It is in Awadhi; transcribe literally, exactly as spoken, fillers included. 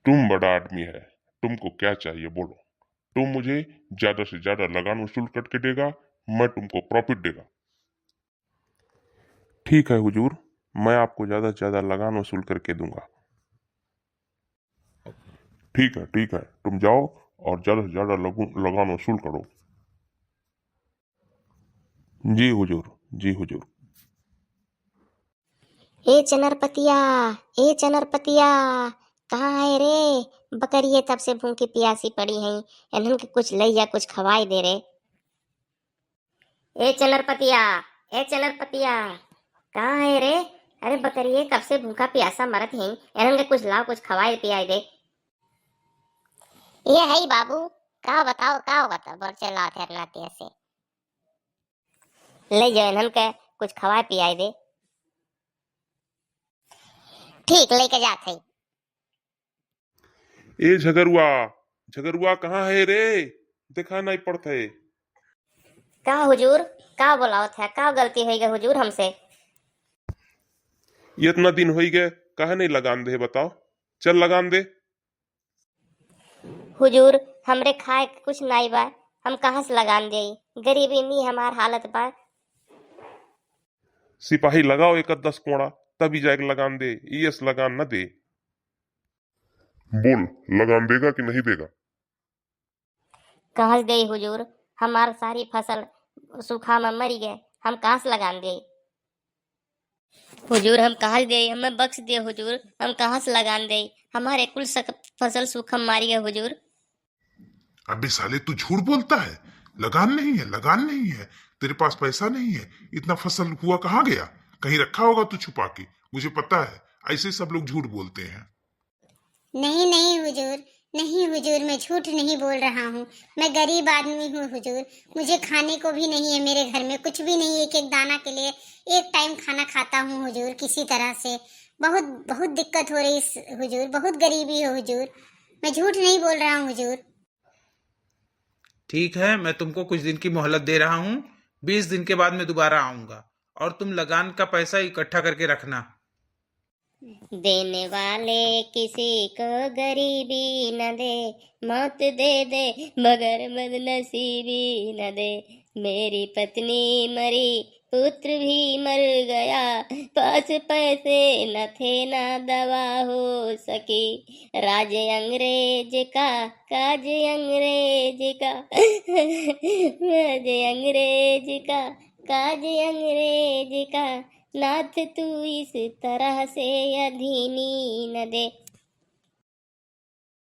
तुम बड़ा आदमी है, तुमको क्या चाहिए बोलो। तुम मुझे ज्यादा से ज्यादा लगान वसूल करके देगा, मैं तुमको प्रॉफिट देगा। ठीक है हुजूर, मैं आपको ज्यादा से ज्यादा लगान वसूल करके दूंगा। ठीक है, ठीक है, तुम जाओ और ज्यादा से ज्यादा लगू-, लगान वसूल करो। जी हुजूर, जी हुजूर। ए चनरपतिया, ए चनरपतिया, कहाँ है रे? बकरिए तब से भूखी प्यासी पड़ी हैं, इन्हन के कुछ लइया, कुछ खवाई दे रे। ए चनरपतिया, ए चनरपतिया, कहाँ है रे? अरे बकरिए कब से भूखा प्यासा मरत हैं, इन्हन के कुछ लाओ, कुछ खवाई पियाई दे। ये है बाबू, का बताओ, का बताओ, बड़ चिल्लात है नातिया से। ले जाओ इन्हन के कुछ खवाए पियाए दे। ठीक, लेके जात है। ए झगरुआ, झगरुआ कहाँ है रे? देखा नहीं पड़त है। का हुजूर, का बोलावत है, का गलती होई गई हुजूर हमसे? इतना दिन होई गए, काहे नहीं लगान दे बताओ? चल लगान दे। हुजूर, हमरे खाए के कुछ नाई बा, हम कहाँ से लगान देई? गरीबी में हमार हालत बा। सिपाही लगाओ एक दस कोड़ा, तभी जाके लगान दे, ई एस लगान न दे। बोल, लगान देगा कि नहीं देगा? कहाँ से देई हुजूर, हमार सारी फसल सूखा में मरी गए, हम कहाँ से लगान देई? हुजूर, हम कहाँ से देई, हमें बख्श दे हुजूर, हम कहाँ से लगान देई, हमारे कुल सक-, फसल सूखा में मारी गए हुजूर। अबे साले, तू झूठ बोलता है, लगान नहीं है, लगान नहीं है, तेरे पास पैसा नहीं है, इतना फसल हुआ कहाँ गया? कहीं रखा होगा तू छुपा के, मुझे पता है, ऐसे सब लोग झूठ बोलते हैं। नहीं, नहीं हुजूर, नहीं हुजूर, मैं झूठ नहीं बोल रहा हूँ। मैं गरीब आदमी हूँ हुजूर, मुझे खाने को भी नहीं है मेरे घर में, कुछ भी नहीं, एक एक दाना के लिए एक टाइम खाना खाता हूँ हुजूर, किसी तरह से। बहुत, बहुत दिक्कत हो रही है हुजूर, बहुत गरीबी है हुजूर, मैं झूठ नहीं बोल रहा हूँ हुजूर। ठीक है, मैं तुमको कुछ दिन की मोहलत दे रहा हूँ। बीस दिन के बाद मैं दोबारा आऊँगा और तुम लगान का पैसा इकट्ठा करके रखना। देने वाले किसी को गरीबी न दे, मौत दे दे मगर बदनसीबी न दे। मेरी पत्नी मरी, पुत्र भी मर गया, पास पैसे न थे ना दवा हो सकी। राज अंग्रेज का, काज अंग्रेज का, राज अंग्रेज का, काज अंग्रेज का, नाथ तू इस तरह से अधीनी न दे।